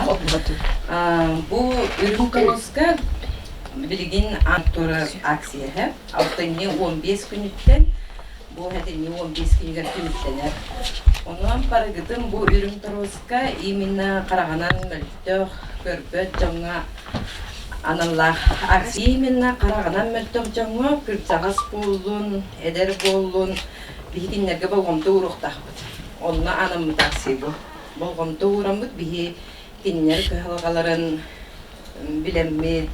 буолла. Бу үрүҥ торуоска билигин турар акцияһа алтынньы 15 күнүттэн бу сэтинньи 15 күнүгэр түмүктэнэр. Онон барыгытын бу үрүҥ торуоска именно хараҕынан мөлтөх, көрбөт дьоҥҥо аналлаах акция именно хараҕынан мөлтөх дьоҥҥо кырдьаҕас буоллун, эдэр буоллун биһи кинилэргэ болҕомто ууруохтаахпыт. Онно анаммыт акция бу. Болҕомто уураммыт биһи кинилэр кыһалҕаларын билэммит,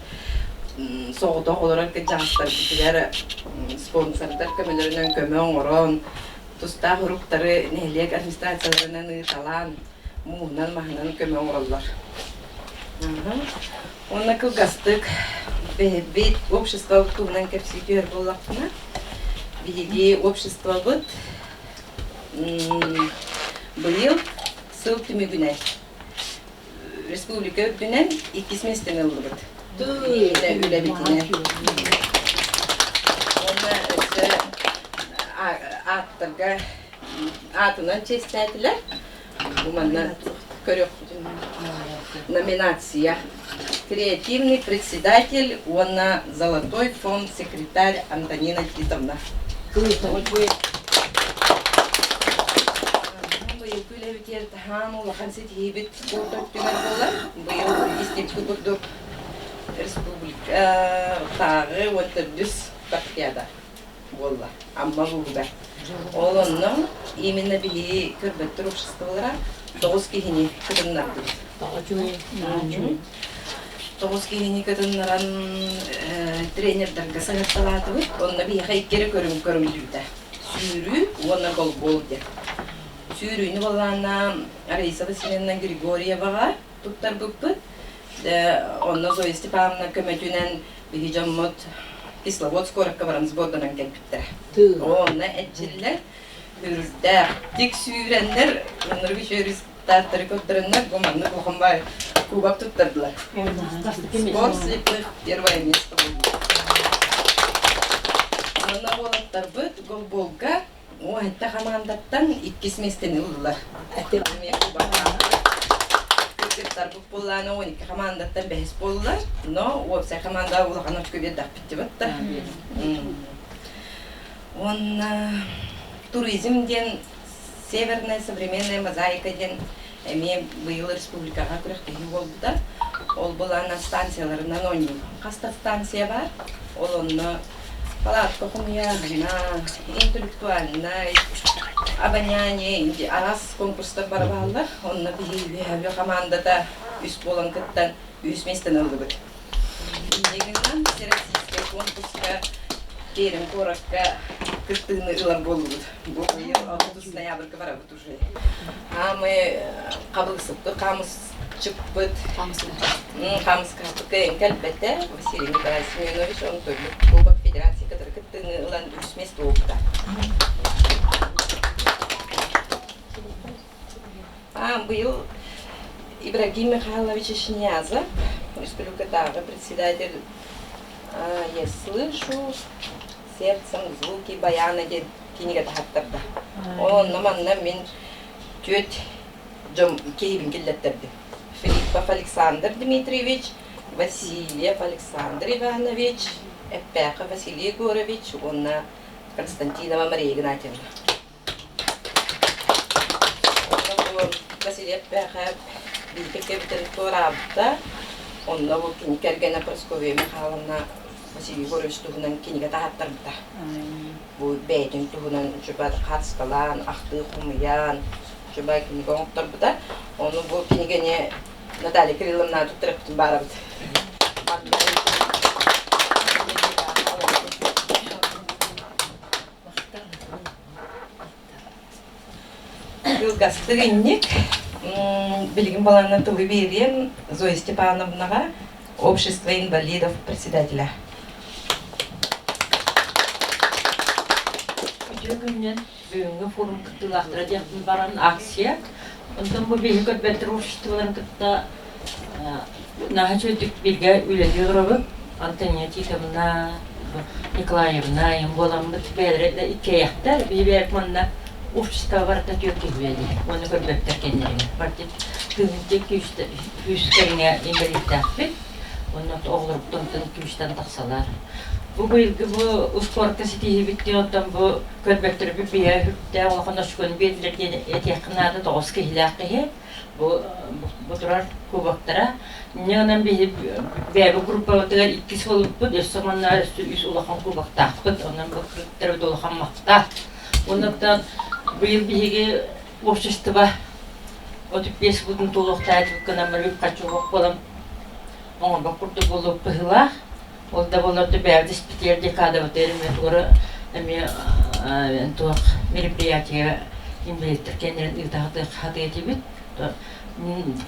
соҕотох олорор кырдьаҕастарбытыгар спонсордар көмөлөрүнэн көмө оҥорон, тустаах уруктары нэһилиэк администрацияларынан ыыталаан, мууһунан, маһынан көмө оҥороллор. Уонна кылгастык бэйэбит обществобыт туһунан кэпсии түһэр буоллахпына, биһиги обществобыт быйыл сыл түмүгүнэн республика үрдүнэн иккис миэстэни ыллыбыт. Үлэбитинэн. Уонна өссө ааттарга аатынан чиэстээтилэр. Бу манна көрүөхпүтүн номинация Креативный председатель уонна Золотой фонд секретарь Антонина Титовна. Быйылгы үлэбитигэр таһаан улахан ситиһиибит спорт өттүгэр буолар. Быйыл истибит курдук республикатааҕы уон төрдүс спартакиада буолла Амма улууһугар. Ол онно именно биһиги көрбөттөр обществолара тоҕус киһини кытыннардыбыт. Тоҕус киһини кытыннаран тренердэргэ саҥарталаатыбыт. Онно биһиэхэ икки эрэ көрүҥ көрүллүүтэ. Сүүрүү уонна голбол диэн. Сүүрүүнү былаана Раиса Васильевна Григорьеваҕа туттарбыппыт. Онно Зоя Степановна көмөтүнэн биһи дьоммут Кисловодск куоракка баран сборданан кэлбиттэрэ. Онно эрчиллэр, үрдээхтик сүүрэннэр, оннук үчүгэй результаттары көрдөрөннөр, бу маннык улахан баай кубок туттардылар. Спорт слепых первое место буолла. Онно уолаттарбыт голболга Уонта хамаандаттан иккис миэстэни ыллылар. Кыргыттарбыт буоллаана 12 хамаандаттан бэһис буоллулар. Но уопсай хамаанда улахан очко биэрдэхпит дебатта. Уонна туризм диэн Северная современная мозаика диэн эмиэ быйыл республикаҕа күрэхтэһии буолбута. Ол былаана станцияларынан оонньуур. Хас да станция баар. Ол онно палатка хомуйааһына, интеллектуальнай, обоняние, араас конкурстар бара бааллар. Онно биһи үөһэбү хамаандата үс буолан кыттан үһүс миэстэни ыллыбыт. Инньэ гынан Всероссийскай конкурска Пермь куоракка кыттыыны ылар буоллубут. Бу быйыл 30 ноябрьга барабыт уже. Аамы хабылысыппыт, хаамысчыппыт, хаамыскаһыппыт кэлэн кэлбэтэ. Василий Николаевич Семенович, он Тойбук Кубок Федерации кытары кыттыыны ылан үс место буолбута. Быйыл Ибрагим Михайлович Ишниязов, республикатааҕы председатель «Я слышу сердцем звуки баяна» диэн кинигэ таһаттарда. Онно манна мин түөрт дьон киһибин киллэттэрдим. Филиппов Александр Дмитриевич, Васильев Александр Иванович, Эппээхэ Василий Егорович уонна Константинова Мария Игнатьевна. Василий Эппээхэп бииргэ кэбитэн туораабыта. Онно бу кини кэргэнэ Прасковья Михайловна Василий Егорович туһунан кинигэ таһааттарбыта. Бу бэйэтин туһунан чуба хаартыскалаан, ахтыы хомуйан, чуба кинигэ оҥотторбута. Ону бу кинигэни Наталья Кирилловна туттарыахпытын баарабыт. Кылгастык инник билигин балаанна тылы биэриэм Зоя Степановнаҕа Общество инвалидов председателя. Үтүө күнүнэн бүгүҥҥү форум кыттыылаахтара диэхпин баран акция. Онтон бу биһиги көрбөттөр обществоларын кытта наһаа үчүгэйдик бииргэ үлэлии олоробут. Антонина Титовна, Николаевна им буоламмыт бэйэлэрэ да иккиэйэхтэр. Биһи бэйэбит манна общество барыта түөрт киһи үлэлиир. Уонна көрбөттөр кэннилэригэр. 1100 кэриҥэ инбэлииттээхпит. Онно оҕолорбутун күүстэн тахсалар. Бу быйылгы бу успуорка ситиһиибит диэн оттон бу көрбөттөрбүт биһэ үптээх улахан очкону биэрдилэр диэн этиэххэ наада тоҕус киһилээх киһи. Бу бу турар кубоктара. Инньэ гынан биһи бэйэбит группабытыгар иккис буолбуппут, өссө манна өссө үс улахан кубоктаахпыт. Онон бу кыргыттарбыт улахан махтал. Оннуктан быйыл биһиги общество 35 бутун туолуохтаах гынан үп-харчы суох буолан оҥорбот курдук буолуох быһыылаах. Ол да буоллар бэйэбит испитигэр декадабытыгар эмиэ тугу эмиэ туох мероприятие инвалидтар кэннилэрин ыыта сатыы этибит.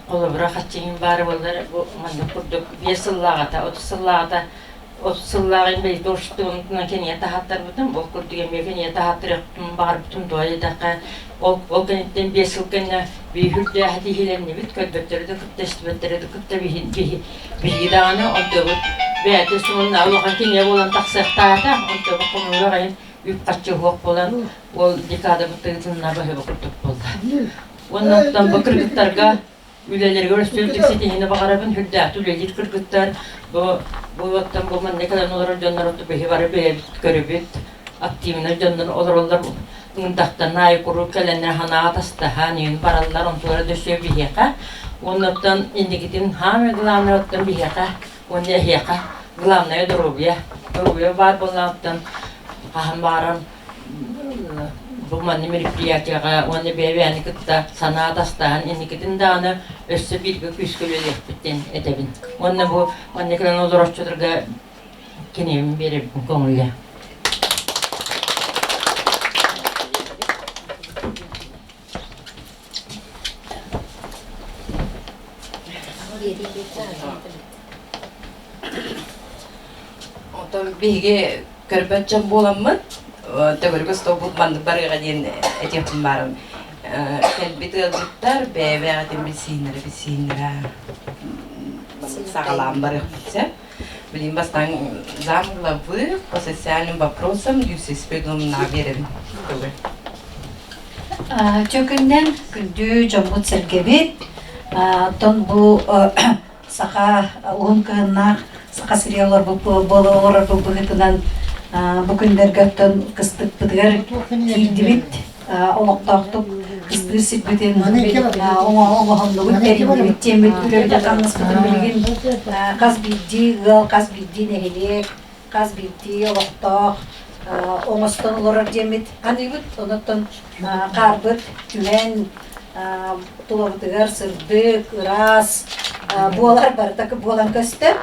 Холобура хаччыҥын баара буоллар бу маннык курдук биэс сыллааҕыта, 30 сыллааҕыта 30 сыллааҕы инвалид обществотунан кэнийэ таһааттарбытым. Ол курдук эмиэ кэнийэ таһааттарыахпын баҕарбытым дуо диэтэххэ, ол ол кэнниттэн 5 сыл кэннэ биир үрдээхи тиһилэннибит, көрбөттөрү да кытта, истибэттэри да кытта биһиги даҕаны онтубут бэйэтэ суонна улахан кинигэ буолан тахсыахтаата, онтубут хомуйуох иһин үп-харчы суох буолан, ол декадабыт тыытынна быһыба курдук буолла. Уонна оттон бу кыргыттарга үлэлэригэр өстөөх ситиһиини баҕарабын, үрдээх үлэлиир кыргыттар бу бу оттон бу манна кэлэн олорор дьоннор биһи бары бэйэбит көрөбүт, активнай дьоннор олороллор ындахтан аайы куруук кэлэннэр санаа атастаһан иин бараллар онтулара да өссө биһиэхэ уоннаттан инникитин хаамай главное оттон биһиэхэ уонна эһиэхэ главное доруобуйа доруобуйа баар буоллаҕыттан хаһан бааран бу манна мероприятиеҕа уонна бэйэ-бэйэни кытта санаа атастаһан инникитин даҕаны өссө бииргэ күүскэ үлэлиэхпит диэн этэбин. Уонна бу манна кэлэн олороччуларга киниэбин биэрэбин көҥүллэ. Оттон биһиги көрбөт дьон буоламмыт, төгүрүк остуолбут маннык барыаҕа диэн этиэхпин баарым. Кэлбит ыалдьыттар бэйэ-бэйэҕитин билсиһиннэрэ билсиһиннэрэ саҕалаан барыахпыт сөп. Билигин бастаан зам главы по социальным вопросам Люция Спиридоновна биэрэбин. Чөкүннэн күндү дьоммут-сэргэбит, оттон бу саха уһун кыһыннаах саха сиригэр олорбут буола олорорбут быһыытынан бу күннэргэ оттон кыстыкпытыгар киирдибит олохтоохтук кыстыыр сирбитин оҥоһоннубут тэриннибит диэммит үлэбит хамнаспытын билигин хас биирдии ыал хас биирдии нэһилиэк хас биирдии олохтоох оҥостон олорор диэммит аныыбыт онуттан хаарбыт түһэн тулабытыгар сырдык ыраас буолар барыта буолан көстөр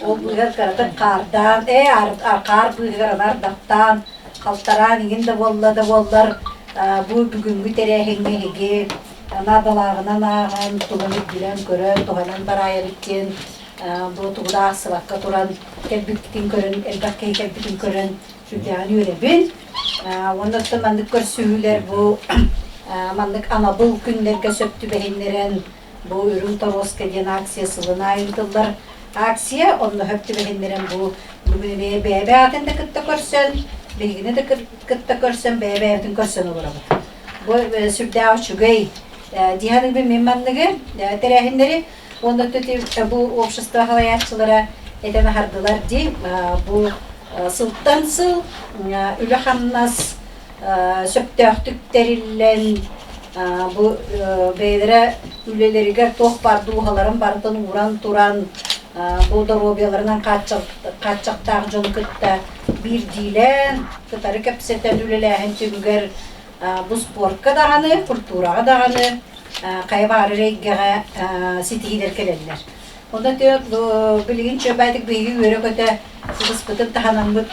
ол быыһыгар кыратык хаардаан ээ хаар быыһыгар анар халтараан иҥин да буолла да буоллар бу бүгүҥҥү тэрээһиҥҥэ эһиги наадалааҕынан ааҕан тугун билэн көрөн туһанан бараайабыт диэн бу тугу да аахсыбакка туран кэлбиккитин көрөн элбэх киһи кэлбитин көрөн сүрдээҕин үөрэбин уонна оттон маннык көрсүһүүлэр бу маннык анабыл күннэргэ сөп түбэһиннэрэн бу үрүҥ торуоска диэн акция сылын аайы ыытыллар акция онно сөп түбэһиннэрэн бу бүгүн эмиэ бэйэ-бэйэҕитин да кытта көрсөн биһигини да кытта көрсөн бэйэ-бэйэбитин көрсөн олоробут бу сүрдээх үчүгэй дии саныыбын мин манныгы тэрээһиннэри уонна бу общество салайааччылара этэн аһардылар дии бу сылтан сыл үлэ-хамнас сөптөөхтүк тэриллэн бу бэйэлэрэ үлэлэригэр туох баар дууһаларын барытын ууран туран бу доруобуйаларынан хааччахтаах дьону кытта биирдиилээн кытары кэпсэтэн үлэлээһин түмүгэр бу спортка даҕаны культураҕа даҕаны хайа баҕарар эйгэҕэ ситиһиилэр кэлэллэр. Онон билигин чөбөтүк биһиги үөрэ-көтө сытыспытын таһанаммыт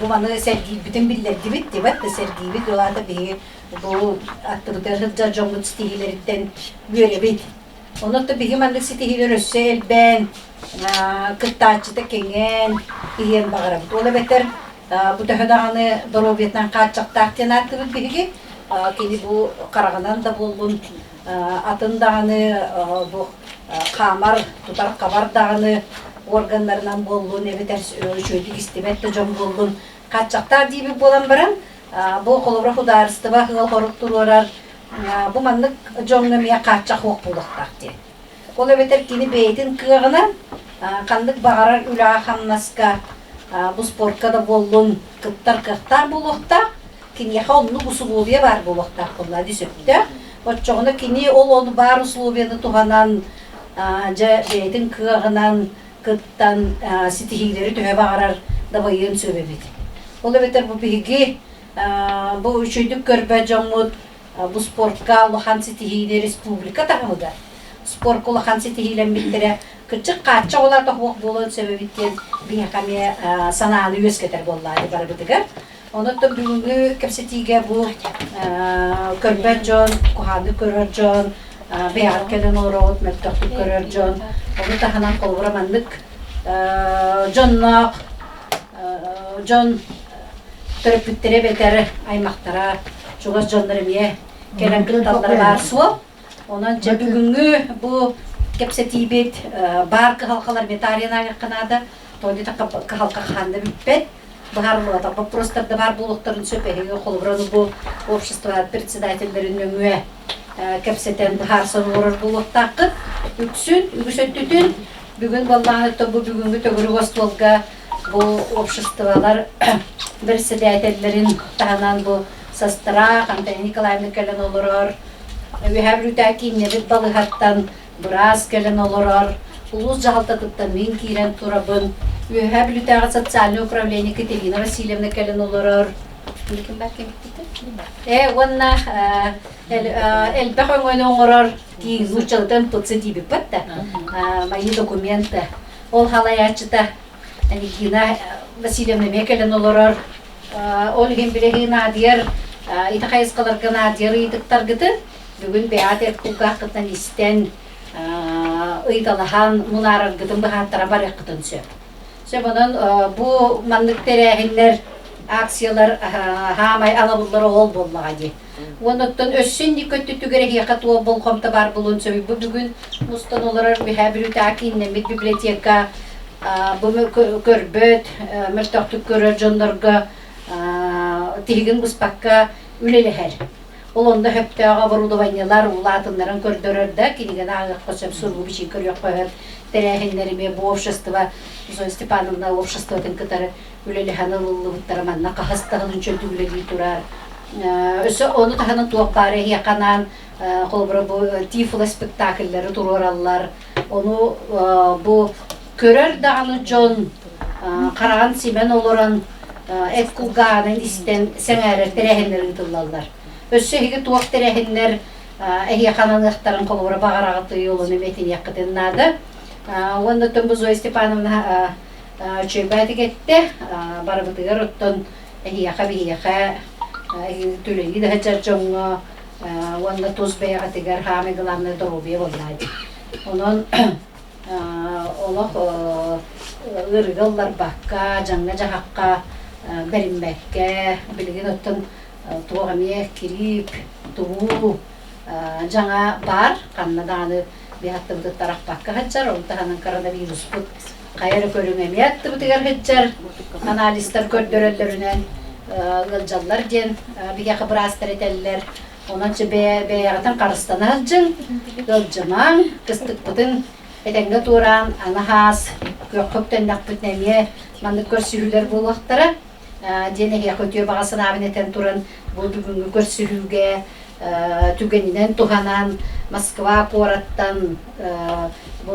бу маны сэргиирбитин биллэрдибит дибэт да сэргиибит ол аата биһиги бу аттыбытыгар сылдьар дьоммут ситиһиилэриттэн үөрэбит. Онон биһиги маннык ситиһиилэр өссө элбээн, кыттааччыта кэҥээн иһиэн баҕарабыт. Ол эбэтэр бу төһө даҕаны доруобуйатынан хааччахтаах диэн ааттыыбыт биһиги. Кини бу хараҕынан да буоллун, атын даҕаны бу хаамар, тутар-хабар даҕаны органнарынан буоллун эбэтэр үчүгэйдик истибэт да дьон буоллун хааччахтаах диибит буолан баран, бу холобура судаарыстыба ыал хорук туруорар. бу маннык дьоҥҥо эмиэ хааччах суох буолуохтаах диэн. Ол эбэтэр кини бэйэтин кыаҕынан ханнык баҕарар үлэҕэ-хамнаска бу спортка да буоллун кыттар кыахтаах буолуохтаах, киниэхэ оннук усулуобуйа баар буолуохтаах буолла дии сөптөөх. Оччоҕуна кини ол ону баар условияны туһанан дьэ бэйэтин кыаҕынан кыттан ситиһиилэри төһө баҕарар дабайыан сөп эбит. Ол эбэтэр бу биһиги бу үчүгэйдик көрбөт дьоммут бу спортка улахан ситиһиини республика таһымыгар спортка улахан ситиһиилэммиттэрэ кырдьык хааччах улаата суох буолуон сөп эбит диэн биһиэхэ эмиэ санааны үөскэтэр буоллаҕа барыбытыгар. Онон бүгүҥҥү кэпсэтиигэ бу көрбөт дьон, куһаҕаны көрөр дьон, бэйэҕит кэлэн олороҕут, мөлтөхтүк көрөр дьон, ону таһынан холобура маннык дьонноох дьон төрөппүттэрэ эбэтэр аймахтара, чугас дьоннор эмиэ кэлэн кытталлара баар суол. Онон дьэ бүгүҥҥү бу кэпсэтиибит баар кыһалҕалар метарияны ааҕыахха наада. Тоҕо диэтэххэ кыһалҕа хаһан да бүппэт. Быһаарыллыбатах боппуруостар да баар буолуохтарын сөп. Эһиги холобура бу общество председателлэрин нөҥүө кэпсэтэн быһаарсан олорор буолуохтааххыт. Үксүн, үгүс өттүтүн бүгүн буоллаҕына бу бүгүҥҥү төгүрүк остуолга бу обществолар председателлэрин таһынан бу сестра Антонина Николаевна кэлэн олорор, Үөһээ Бүлүүтээҕи кииннэммит балыыһаттан быраас кэлэн олорор, улуус дьаһалтатыттан мин киирэн турабын, Үөһээ Бүлүүтээҕи социальнай управление Екатерина Васильевна кэлэн олорор. Э уонна элбэх өҥөнү оҥорор киин нууччалытан МПЦ диибиппэт да мои документы ол халайааччыта Никина Васильевна эмиэ кэлэн олорор. Ол иһин билигин наадыйар ити хайысхаларга наадыйар ыйытыктаргытын бүгүн бэйэҕит эт кулгааххытынан истэн ыйыталаһан мунаараргытын быһааттара барыаххытын сөп. Сөп онон бу маннык тэрээһиннэр акциялар хаамай алабыллара ол буоллаҕа дии. Уонна оттон өссө инник өттүтүгэр эһиэхэ туох болҕомто баар буолуон сөбүй? Бу бүгүн мустан олорор Үөһээ Бүлүүтээҕи кииннэммит библиотека бу көрбөт, мөлтөхтүк көрөр дьоннорго тиһигин быспакка үлэлэһэр. Ол онно сөптөөх оборудованиелар улаатыннаран көрдөрөр да, кинигэни ааҕыахха сөп, суругу бичиги көрүөххэ сөп. Тэрээһиннэр эмиэ бу общество Зоя Степановна обществотын кытары үлэлэһэн ылыллыбыттара манна хаһыс таһылын чөлдүк үлэлии турар. Өссө ону таһынан туох баар эһиэхэ анаан холобура бу тифло спектакльлары туруораллар. Ону бу көрөр даҕаны дьон хараҕын симэн олорон эт кулгааҕынан истэн сэҥээрэр тэрээһиннэр ыытыллаллар. Өссө эһиги туох тэрээһиннэр эһиэхэ ананыахтарын холобура баҕараҕытый олону этиниэххитин наада. Уонна оттон бу Зоя Степановна үчүгэйбээтик эттэ. Барыбытыгар оттон эһиэхэ биһиэхэ түлэйии да сылдьар дьоҥҥо уонна тус бэйэҕитигэр саамай главное доруобуйа буоллаа дии. Онон олох ыарыыга ылларбакка, дьаҥҥа-дьаһахха бэриммэккэ, билигин оттон туох эмиэ кириип, тумуу дьаҥа баар, ханна даҕаны биһи аттыбытыттан тарахпакка сылдьар, ол таһынан коронавируспут хайа эрэ көрүҥ эмиэ аттыбытыгар сылдьар, анализтар көрдөрөллөрүнэн ыалдьаллар диэн биһиэхэ быраастар этэллэр. Онон бэйэҕитин харыстана сылдьыҥ, ыалдьымаҥ, кыстыкпытын этэҥҥэ туораан, аны хаас күөххэ үктэннэхпитинэ эмиэ маннык көрсүһүүлэр буолуохтара диэн эһиэхэ үтүө баҕа санаабын этэн туран бу бүгүҥҥү көрсүһүүгэ түгэнинэн туһанан Москва куораттан бу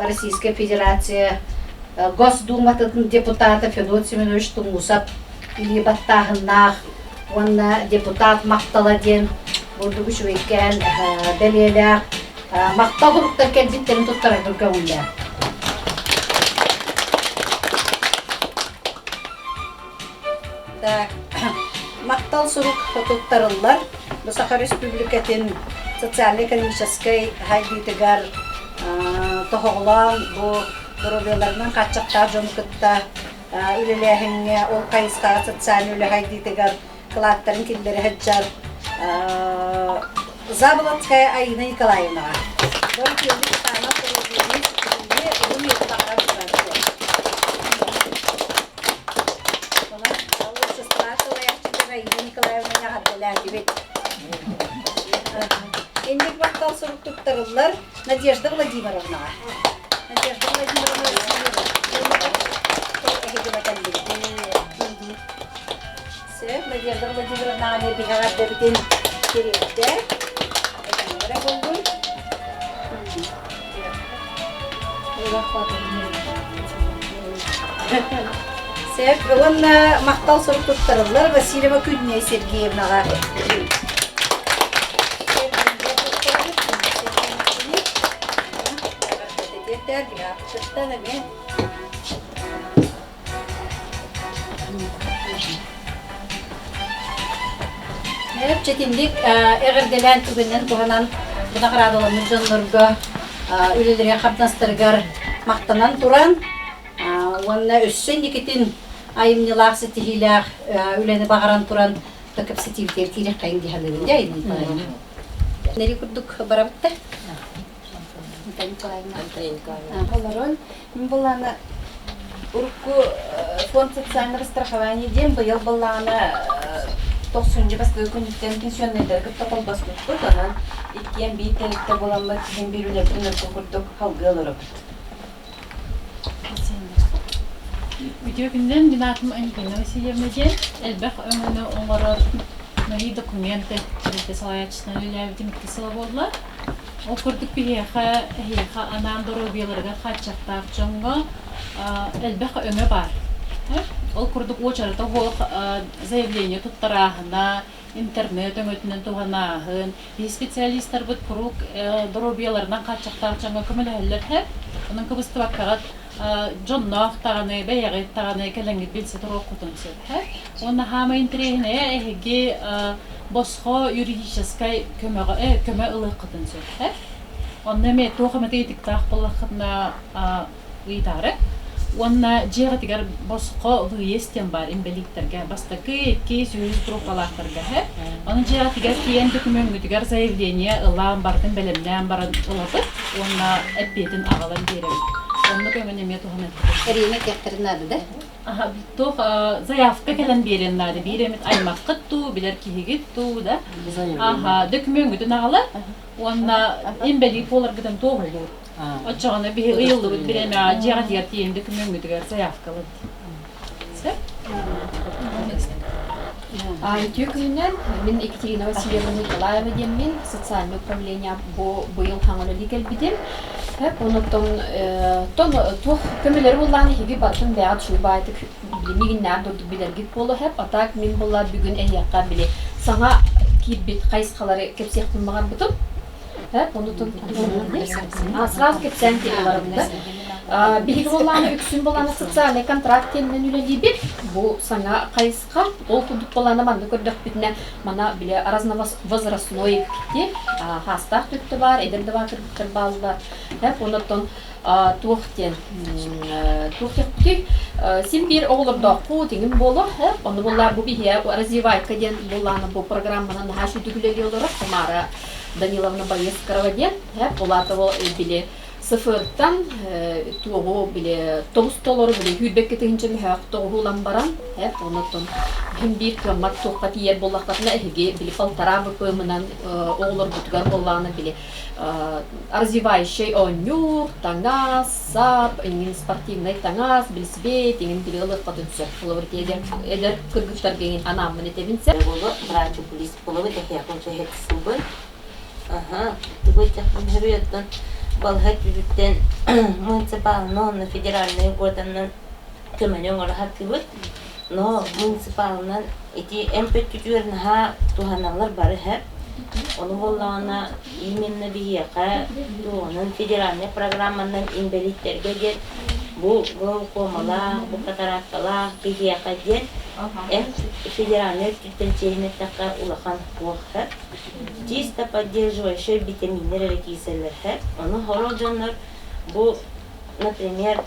Российская Федерация Госдуматын депутата Федот Семенович Тумусов илии баттааһыннаах уонна депутат махтала диэн бурдук үчүгэйкээн бэлиэлээх махтал уруктар кэлбиттэрин туттарарбын көҥүллээх. Так, махтал сурук туттарыллар. Бу Саха Республикатын социально-экономическай сайдыытыгар тоһоҕолоон бу доруобуйаларынан хааччахтаах дьону кытта үлэлээһиҥҥэ, ол хайысхаҕа социальнай үлэ сайдыытыгар кылааттарын киллэрэ сылдьар Заболоцкая Айыына Николаевнаҕа. Бары күөлү саана туруорууну ситиһиини уһун үйэни баҕаран туран Онон обществолаах салайааччылар Айыына Николаевнаны эҕэрдэлээтибит. Инник махтал сурук туттарыллар Надежда Владимировнаҕа. Надежда Владимировна Васильева. Сөп, Надежда Владимировнаҕа эмиэ биһэҕэрдэбитин тириэрдэ. Этэннэрэ булгун. Сөп, уонна махтал сурук туттарыллар Васильева Күннэй Сергеевнаҕа. Чэтинник эҕэрдэлээн түгэнинэн туһанан бу наҕараадаламмыт дьоннорго үлэлэригэр хамнастарыгар махтанан туран уонна өссө инникитин айымньылаах ситиһиилээх үлэни баҕаран туран кэпсэтиибитигэр киириэххэйиҥ дии саныыбын дии Айна Николаевна. Нэри курдук барабыт да. Олорон, мин былаана урукку фонд социального страхования диэн быйыл былаана тохсунньу бастакы күнүттэн пенсионердары кытта холбоспуппут. Онон иккиэн биир тэрилтэ буоламмыт син биир үлэбитин урукку курдук салгыы олоробут. Үтүө күнүнэн, мин аатым Ангелина Васильевна диэн. Элбэх өҥөнү оҥорор Мои документы тэрилтэ салайааччытынан үлэлээбитим икки сыла буолла. Ол курдук биһиэхэ, эһиэхэ анаан доруобуйаларыгар хааччахтаах дьоҥҥо элбэх өҥө баар. Ол курдук уочарата суох заявление туттарааһына, интернет өҥөтүнэн туһанааһын, биһи специалистарбыт куруук доруобуйаларынан хааччахтаах дьоҥҥо көмөлөһөллөр һэ. Онон кыбыстыбаккаҕыт дьонноох даҕаны, бэйэҕит даҕаны кэлэҥҥит билсэ туруоххутун сөп. Уонна хаамай интэриэһинэйэ эһиги босхо юридическай көмөҕө көмө ылыаххытын сөп. Онно эмиэ туох эмэ ыйытыктаах буоллаххытына ыйытаары. Уонна дьиэҕитигэр босхо выезд диэн баар инбэлииттэргэ бастакы, иккис, үһүс группалаахтарга һэ. Ону дьиэҕитигэр тиийэн дөкүмүөҥҥүтүгэр заявление ылан барытын бэлэмнээн баран ылабыт уонна эппиэтин аҕалан биэрэбит. Оннук өҥөнү эмиэ туһаныаххытын сөп. Эриэнэ этиэхтэрин наада да? Туох заявка кэлэн биэриэн наада. Биир эмит аймаххыт дуу, билэр киһигит дуу да. Аха, дөкүмүөҥҥүтүн аҕалар уонна инбэлиит буоларгытын туоһулуур. Оччоҕуна биһи ыйыллыбыт бириэмэҕэ дьиэҕитигэр тиийэн дөкүмүөҥҥүтүгэр заявкалыт. Сөп? Үтүө күнүнэн, мин Екатерина Васильевна Николаева диэммин, социальное управление бу быйыл хаҥа үлэлии кэлбитим. Онуттан тон туох көмөлөрү буллаан эһиги барытын бэйэҕит үчүгэй баайытык мигиннээх дурдук билэргит буолуо сөп. А так мин буолла бүгүн эһиэхэ били саҥа киирбит хайысхалары кэпсиэхпин баҕарбытым. Онутун сразу кэпсээн киирэн барабын да. Биһиги буоллааны үксүн буоллааны социальный контракт диэнинэн үлэлиибит. Бу саҥа хайысха. Ол курдук буоллааны манна көрдөхпүтүнэ мана бile разновозрастной ити хаастаах төттө баар, эдэр да баар кыргыттар бааллар. Онуттан туох диэн туох диэхпитий син биир оҕолордоохху тиҥин буолуо онно буолла бу биһиэ развивайка диэн буоллаана бу программанан наһаа үчүгэй үлэлии олорор Тамара Даниловна Боескорова диэн ол аата ол били сыфыртан туоҕу били тобус толору били сүүрбэккэ тыһыынча мөһөөх тоҕуһуулан баран оннуттан иһин биир кыаммат туохха тиийэр буоллаххытына эһиги били полтора ВП-мынан оҕолорбутугар буоллаҕына били развивающай оонньуур, таҥас, сап, иҥин спортивнай таҥас, билсибэт, иҥин били ылыаххытын сөп. Холобур, эдэр, эдэр кыргыттарга иҥин анааммын этэбин сөп. Буолу, врач-окулист буолабын, эһиэхэ үчүгэй сылбын. Аха, тугу этиэхпин сөбүй оттон балыһа түбүттэн муниципалны уонна федеральнай уорганынан көмөнү оҥоро сатыыбыт. Но муниципалынан ити эмп өттүтүгэр наһаа туһаналлар бары сөп. Ону буоллаҕына именно биһиэхэ туоҕунан федеральнай программанан инбэлииттэргэ диэн бу глаукомалаах, бу катаракталаах киһиэхэ диэн эмп федеральнай өттүттэн чиэһин эттэххэ улахан туох сөп. Чисто поддерживающай витаминнэр эрэ киирсэллэр сөп. Ону сорох дьоннор бу, например,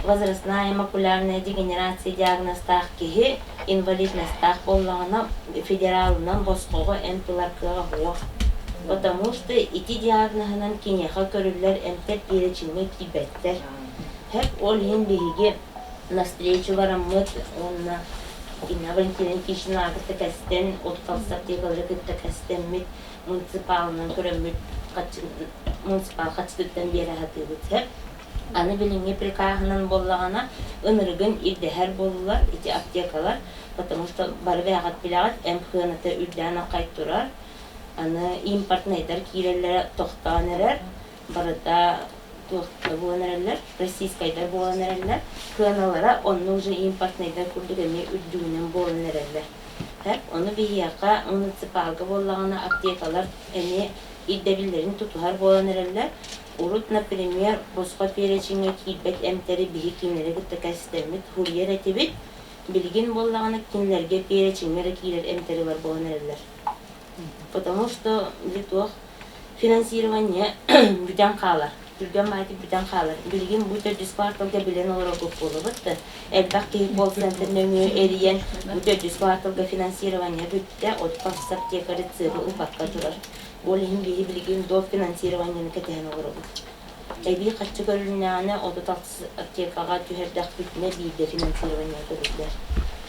возрастная макулярная дегенерация диагнозтаах киһи инвалидностаах буоллаҕына федералынан босхоҕо эмп ылар кыаҕа суох. Потому что ити диагноһынан киниэхэ көрүллэр эмтэр перечиҥҥэ киирбэттэр. Сөп ол иһин биһиги навстречу бараммыт уонна Инна Валентина Никитична кытта кэстэн, от аптекалары кытта кэстэммит. муниципалынан көрөммүт муниципал хаччытыттан биэрэ сатыыбыт сөп. Аны билиҥҥи прикаһынан буоллаҕына ынырыгын ирдэһэр буоллулар ити аптекалар, потому что бары бэйэҕит билэҕит МХ-ната үрдээн аххай турар. Аны импортнайдар киирэллэрэ тохтоон эрэр, барыта туох буолан эрэллэр, российскайдар буолан эрэллэр. Кыаналара онно уже импортнайдар курдук эмиэ үрдүгүнэн буолан эрэллэр. Ону биһиэхэ муниципалга буоллаҕына аптекалар эмиэ ирдэбиллэрин тутуһар буолан эрэллэр. Урут, например, босхо перечеҥҥэ киирбэт эмтэри биһи кинилэри кытта кэстэммит суруйар этибит. Билигин буоллаҕына кинилэргэ перечеҥҥэ эрэ киирэр эмтэри ылар буолан эрэллэр. Потому что били туох финансирование бүтэн хаалар. Түргэн баайдык бүтэн хаалар. Билигин бу төрдүс кварталга билэн олороргут буолабыт да, элбэх киһи колл-центр нөҥүө эрийэн бу төрдүс кварталга финансирование бүттэ, от аптека рецебы ылбакка турар. Ол иһин биһи билигин доп финансированиены кэтэһэн олоробут. Эбии харчы көрүлүннэҕинэ 36 аптекаҕа түһэрдэхпитинэ биирдэ финансирование көрүллэр.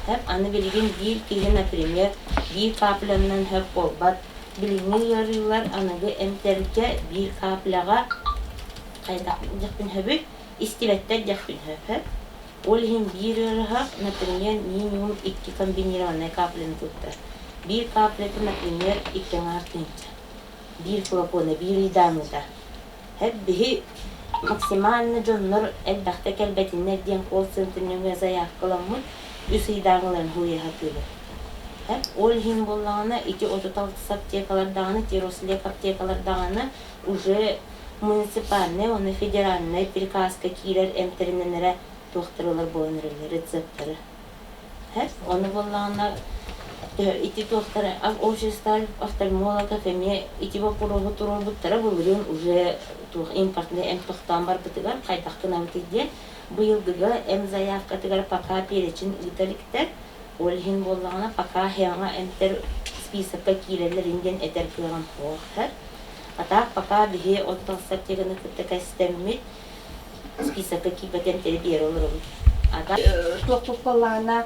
Һэп аны билигин биир киһи, например, биир каплянан һөп буолбат. Билиҥҥи ыарыылар аныгы эмтэргэ биир капляҕа хайдах диэхпин сөбүй? Истибэттэр диэхпин сөп. Ол иһин биир ыарыһах, например, минимум икки комбинированнай капляны туттар. Биир каплята, например, икки аҥаар тыһыынча. Биир флакона, биир ыйдааҥҥыта. Һэп биһи максимально дьоннор элбэхтэ кэлбэтиннэр диэн колл-центр нөҥүө заявкаламмыт үс ыйдааҥыларын суруйа сатыыбыт. Һэп ол иһин буоллаҕына ити 36 аптекалар даҕаны, Тирослек аптекалар даҕаны уже муниципальнай уонна федеральнай приказка киирэр эмтэринэн эрэ туохтарылар буолан эрэллэр рецептары. Һэп ону буоллаҕына ити туохтара общество офтальмологов эмиэ ити боппуруоһу туруорбуттара былырыын уже туох импортнай эмп тохтоон барбытыгар хайдах гынабытый диэн быйылгыга эм заявкатыгар пока перечень ыыта иликтэр ол иһин буоллаҕына пока хеҥа эмтэр списокка киирэллэрин диэн этэр кыаҕым суох а так пока биһи отуталса аптеканы кытта кэстэммит списокка киирбэт эмтэри биэрэ олоробут Туохпут буоллаҕына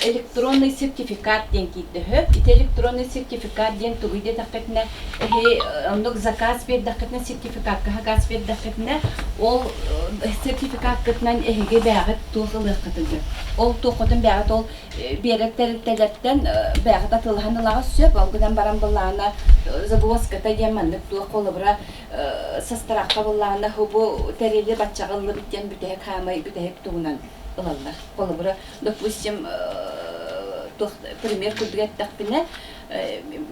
электронный сертификат диэн киирдэ үһү. Ити электронный сертификат диэн тугуй диэтэххитинэ, эһи оннук заказ биэрдэххитинэ, сертификакка заказ биэрдэххитинэ, ол сертификаккытынан эһиги бэйэҕит туох ылыаххытын сөп. Ол туоххутун бэйэҕит ол биэрэр тэрилтэлэртэн бэйэҕит атыылаһан ылаҕыт сөп. Ол гынан баран былаана загвоздката диэн маннык туох холобура састарахха былаана бу тэрили баччаҕа ыллыбыт диэн бүтэһик хаамай бүтэһик туһунан ылаллар. Холобура, допустим, туох пример курдук эттэхпинэ,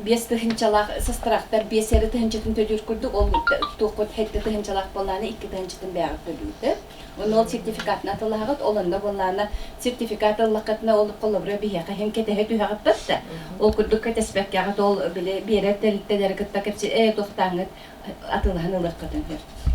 5 тыһыынчалаах састарахтар биэс эрэ тыһыынчатын төлүүр курдук, ол туоххут 7 тыһыынчалаах буоллаана 2 тыһыынчатын бэйэҕит төлүүрдэ. Ону ол сертификатын атылаһаҕыт, ол онно буоллаана сертификат ыллаххытына ол холобура биһиэхэ иһин кэтэһэ түһэҕит да, ол курдук кэтэспэккэҕит ол били биэрэр тэрилтэлэри кытта кэпсэ ээ туохтааҥҥыт атылаһан ылыаххытын сөп.